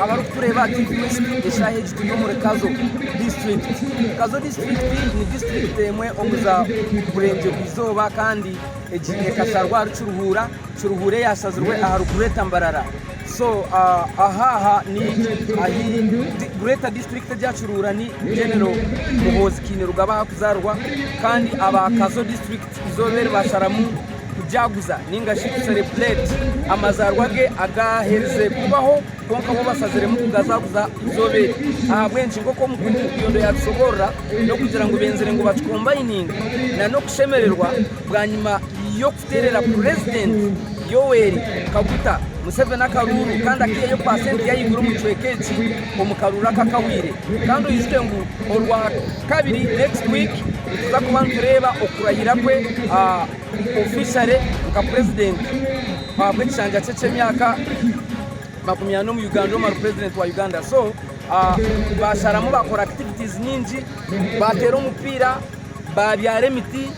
Abarikutureeba aha TV West eshaaha egi turi omuri Kazo disiturikiti. Kazo disiturikiti ni disiturikiti emwe omu za Burengyerwa Izooba kandi egi ekasharwa ahari Kiruhura, Kiruhura eyashazirwe ahari Greater Mbarara. So aha aha ni ahi Greater disiturikiti egi eya Kiruhura ni General Muhoozi Kainerugaba ahakuzaarwa kandi aba Kazo disiturikiti eizooba eri basharamu kujaguza ninga shi ku celebrate amazaarwa ge agaherize kubaho kwonka bo bashaziremu kugazaguza eizooba eri. Ahabw'enki? Nk'oku omukungu Buyondo yaabishoboorora, n'okugira ngu benzire ngu bakikombayininge n'okushemererwa bwanyima y'okuteerera Purezidenti Yoweri Kaguta Museveni akaruuru kandi akaihayo paasenti y'ahaiguru omu kicweka eki omu karuuru aka akahweire. Kandi oijuke ngu Orwakabiri, next week, nituza kuba nitureeba okurahira kwe officially nka purezidenti ahabw'ekishanja kye ky'emyaka 40 omu Uganda omari purezidenti wa Uganda. So basharamu bakora activities nyingi, bateera omupiira, babyara emiti,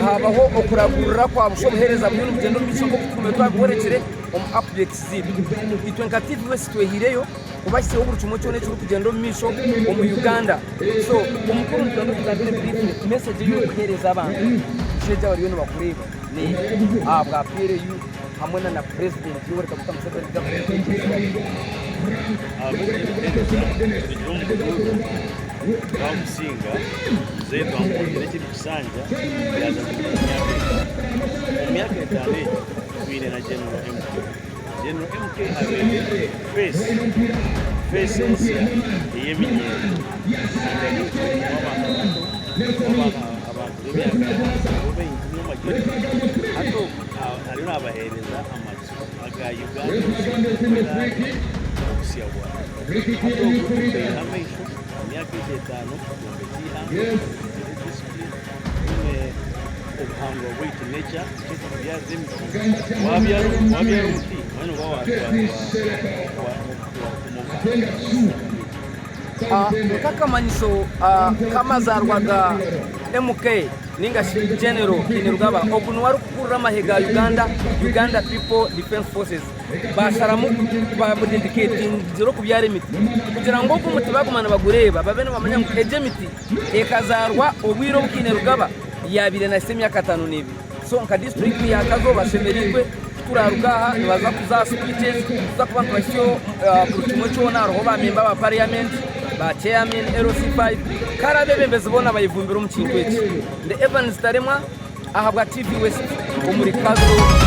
habaho okuragurira kwa busha obuheereza buriyo nibugyenda omu maisho nk'oku tugume twabyorekire omu updates zaitu. Itwe nka TV West twehiireyo kubahitsyaho buri kimwe kyona ekirikugyenda omu maisho omu Uganda. So omukuru nitwenda otugambire briefly message ei orikuheereza abantu egi abariyo nibakureeba n'eha ahabwa PLU hamwe na na President Yoweri Kaguta Museveni gavumenti egi etsigaire. Ahabw'okuheereza tugire omu butuuru twamusinga muzeeyi twamwongyera ekindi kisanja yaaza kumara emyaka etaano. Omu myaka etaano egi twine na General MK. General MK abaire face face ensya ey'eminyeeto and ari omu abaana bato omu abantu b'emyaka abu baingi omu magyezi hati ogu ariyo nabaheereza amatsiko aga Uganda oku obusya bwayo. Hati ogu tumutaireho amaisho omu myaka egi etaano twombekye eihanga, tugire discipline, tugume obuhangwa bwaitu nature nikyo tukubyarira emiti. Wabyara wabyara omuti mbwenu oba wakuma obuhangwa. Nk'akamanyiso k'amazaarwa ga MK ninga shi General Kainerugaba, ogu niwe arikukurira amahe ga Uganda, Uganda People Defence Forces. Baasharamu bamudedicatingira okubyara emiti kugira ngu ogu omuti baguma nibagureeba babe nibamanya ngu egi emiti ekazaarwa obwire obu Kainerugaba yaabaire nahitsya emyaka 52. So nka disiturikiti ya Kazo bashemereirwe kuturaruga aha nibaza kuza aha speeches tuza kuba nitubahitsyaho buri kimwe kyona hariho ba memba ba parliament ba chairman LC5 kare abebembezi boona bayevumbire omu kintu eki. Ndi Evans Taremwa ahabwa TV West omuri Kazo.